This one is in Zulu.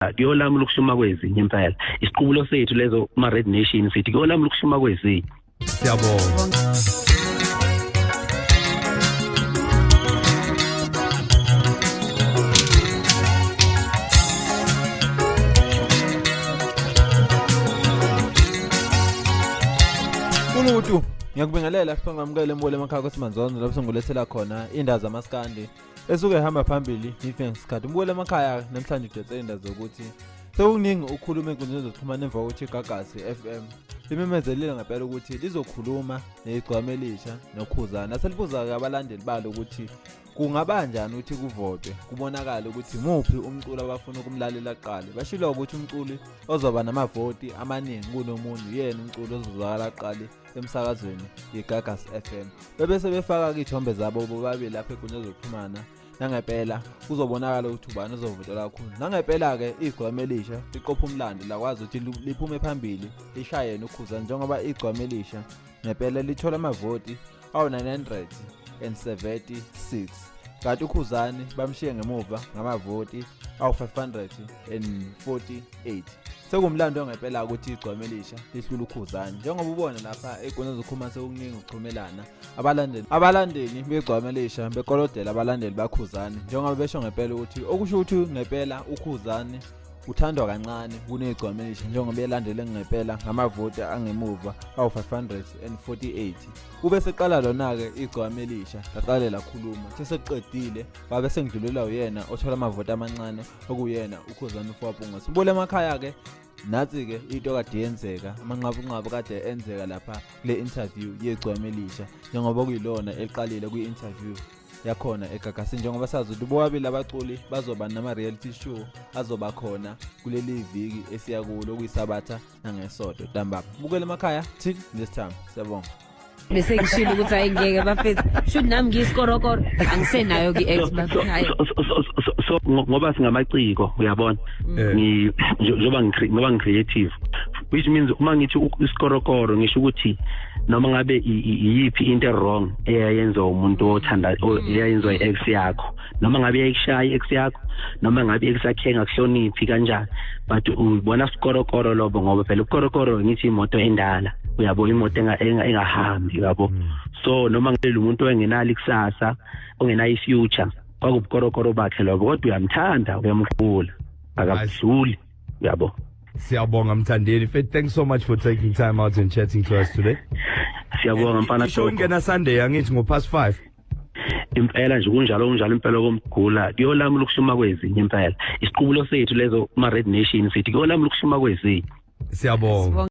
Kuyolamula ukuhluma kwezinye impela. Isiqubulo sethu lezo ma Red Nation sithi kuyolamula ukuhluma kwezinye. Siyabonga. Ulutu ngiyakubingelela futhi ngamukele embole emakhaya kwesimanzondo lapho sengulethela khona indaba zamaskandi esuke ehamba phambili ngife ngesikhathi mbukele emakhaya namhlanje udetse indaba zokuthi sekukuningi ukukhuluma enkundleni zokuxhumana emva kokuthi iGagasi FM limemezelile ngempela ukuthi lizokhuluma negcwama elisha nokhuzana selibuza-ke abalandeli balo ukuthi kungabanjani ukuthi kuvotwe kubonakale ukuthi muphi umculi abafuna ukumlalela kuqala. Bashilo ukuthi umculi ozoba namavoti amaningi kunomunye uyena umculi ozozwakala kuqala emsakazweni iGagasi FM. Bebe sebefaka iy'thombe zabo bobabili lapha enkundleni zokuxhumana. Nangempela kuzobonakala ukuthi ubani ozovotela kakhulu. Nangempela-ke igcwama elisha liqopha umlando lakwazi ukuthi liphume phambili lishaye yena uKhuzani njengoba igcwama elisha ngempela lithola amavoti awu-976 kanti uKhuzani bamshiye ngemuva ngamavoti awu-548. Sekumlando ngempela ukuthi igcwama elisha lihlula uKhuzani njengoba ubona lapha enkundleni zokuxhumana sekukuningi ukuxhumelana abalandeli begcwama elisha bekolodela abalandeli baKhuzani njengoba besho ngempela ukuthi okusho ukuthi ngempela uKhuzani uthandwa kancane kunegcwama elisha njengoba elandele ngempela ngamavoti angemuva awu-548. Kube seqala lona-ke igcwama elisha laqale lakhuluma sesekuqedile babe sengidlulelwa uyena othola amavoti amancane okuyena uKhuzani uFwapunga. Sibule emakhaya-ke nathi-ke into kade yenzeka amanqabunqabu kade enzeka lapha kule interview yegcwama elisha njengoba kuyilona eliqalile kwi-interview yakhona eGagasini njengoba sazi ukuthi bobabili abaculi bazoba nama-reality show azoba khona kuleli viki esiya kulo okuyisabatha nangesonto ntambama. Bukela emakhaya till next time. Siyabonga. Bese ngishilo ukuthi ayingeke bafethu. Shuthi nami ngiyisikorokoro angisenayo ki ex bafethu. Hayi. So ngoba singamaciko uyabona ngi njengoba ngoba ngi-creative which means uma ngithi isikorokoro ngisho ukuthi noma ngabe iyiphi into wrong eyayenziwa umuntu othanda eyayenziwa i-ex yakho noma ngabe yayikushaya i-ex yakho noma ngabe i-ex yakhe engakuhloniphi kanjani but ubona sikorokoro lobo ngoba phela ukorokoro ngithi imoto endala uyabo imoto engahambi uyabo. So noma ngabe lo muntu engenalo ikusasa ongenayo i-future kwakubukorokoro bakhe lobo kodwa uyamthanda uyamkhula akabudluli uyabo. Siyabonga Mthandeni. Faith, thanks so much for taking time out and chatting to us today. Siyabonga mfana. Isho ingena Sunday angithi ngo past 5. Impela nje kunjalo kunjalo impela komgula kuyolamula ukuhluma kwezinye impela. Isiqubulo sethu lezo ma Red Nation sithi kuyolamula ukuhluma kwezinye. Siyabonga.